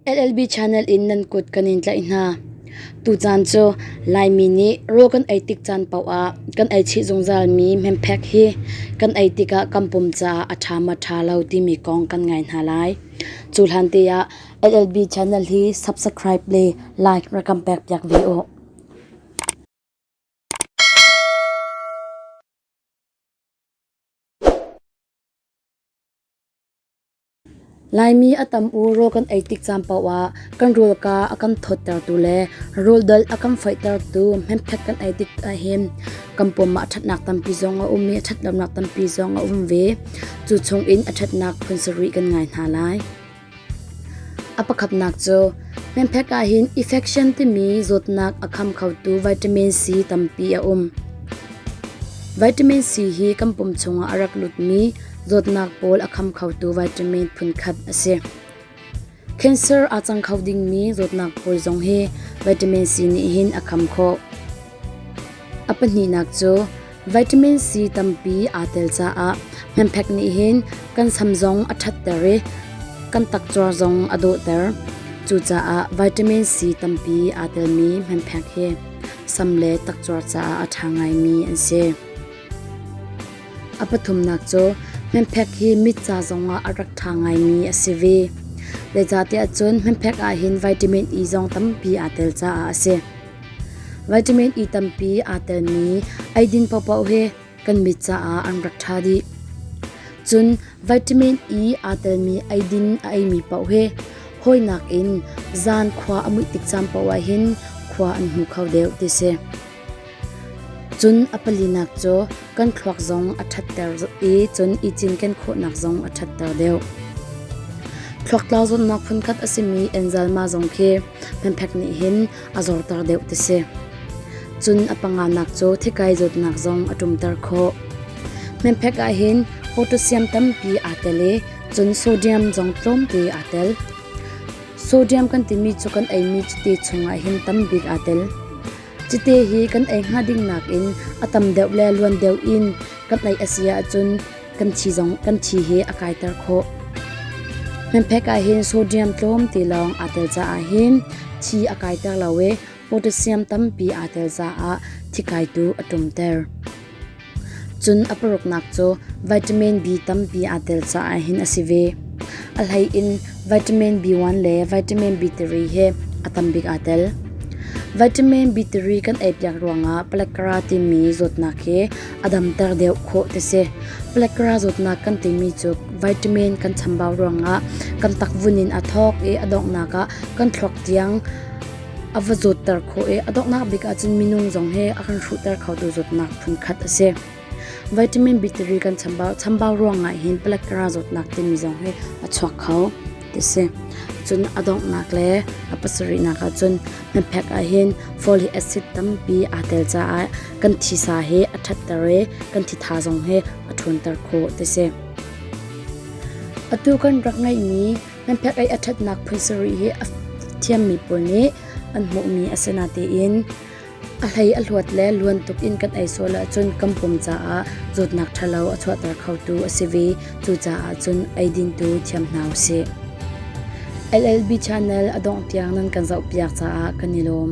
LLB channel in nan kut kan in tlaih hna. Tucaan cu Laimi nih rawl kan ei tik caan paoh ah kan ei chih zungzalmi hmenphek hi kan ei tikah kan pum caah a ṭha maw ṭha lo timi kong kan ngai hna lai. Cu hlan te ah LLB channel hi subscribe le like rak kan pek piak ve u. Laimi a tam u rawl kan ei tik caan paoh ah kan rawlka a kan thawttertu le rawldolh a kan foihtertu hmenphek kan ei tik ahhin kan pum ah a ṭhatnak tampi zong a um i a ṭhatlonak tampi zong a um ve. Cu chungin a ṭhatnak phun sarih kan ngai hna lai. A pakhatnak cu hmenphek ahhin infection timi zawtnak a kham khotu vitamin C tampi a um. Vitamin C hi kan pum chungah a rak lutmi zawtnak pawl a kham khotu vitamin phunkhat a si. Cancer aa cang kho dingmi zawtnak pawl zong hi vitamin C nih hin a kham khawh. A pahnihnak cu vitamin C tampi aa tel caah hmenphek nih hin kan sam zong a ṭhatter i kan takcuar zong a dawhter. Cucaah vitamin C tampi aa telmi hmenphek hi sam le takcuar caah a ṭha ngaimi an si. A pathumnak cu hmenphek hi mit ca zongah a rak ṭha ngaimi a si ve. Zeicahtiah cun hmenphek ahhin vitamin E zong tampi aa tel caah a si. Vitamin E tampi aa telmi eidin paohpaoh hi kan mit caah an rak ṭha dih. Cun vitamin E aa telmi eidin a eimi paoh hi hawinak in zan khua a muih tik caan paoh ahhin khua an hmu kho deuh ti si. Cun a palinak cu kan thluak zong a ṭhatter i cun i cinken khawhnak zong a ṭhatter deuh. Thluaktlau zawtnak phunkhat a simi enzalma zong khi hmenphek nih hin a zorter deuh ti si. Cun a panganak cu thikai zawtnak zong a ṭumter khawh. Hmenphek ah hin potassium tampi aa tel i cun sodium zong tlawmte aa tel. Sodium kan timi cu kan eimi cite chungah hin tam bik aa tel. Cite hi kan ei hnga ding nakin a tam deuh le luan deuh in kan ei a si ahcun kan thi zong kan thi hi a kaiter khawh. Hmenphek ah hin sodium tlawm ti lawng aa tel caah hin thi a kaiter lo i potassium tampi aa tel caah thikaitu a ṭumter. Cun a paruknak cu vitamin B tampi aa tel caah hin a si ve. A hlei in vitamin B1 le vitamin B3 hi a tam bik aa tel. Vitamin B3 kan ei piak ruangah palekra timi zawtnak hi a damter deuh khawh ti si. Palekra zawtnak kan timi cu vitamin kan chambau ruangah kan takvun in a thawk i a donghnak ah kan thluak tiang a va zawtter khawh i a donghnak bik ahcun minung zong hi a kan hruhter khotu zawtnak phunkhat a si. Vitamin B3 kan chambau chambau ruangah hin palekra zawtnak timi zong hi a chuak kho ti si. Cun a donghnak le a pasarihnak ahcun hmenphek ah hin folic acid tampi aa tel caah kan thisa hi a ṭhatter i kan thitha zong hi a ṭhawnter khawh ti si. Atu kan rak ngeihmi Hmenphek ei a ṭhatnak phun sarih hi a thiammi pawl nih an hmuhmi a si natein a hlei a hluat le luan tuk in kan ei sual ahcun kan pum caah zawtnak ṭhalo a chuahter khotu a si ve. Cucaah cun eidin tu thiam hna usih. LLB channel a dongh tiang nan kan zohpiak caah kan i lawm.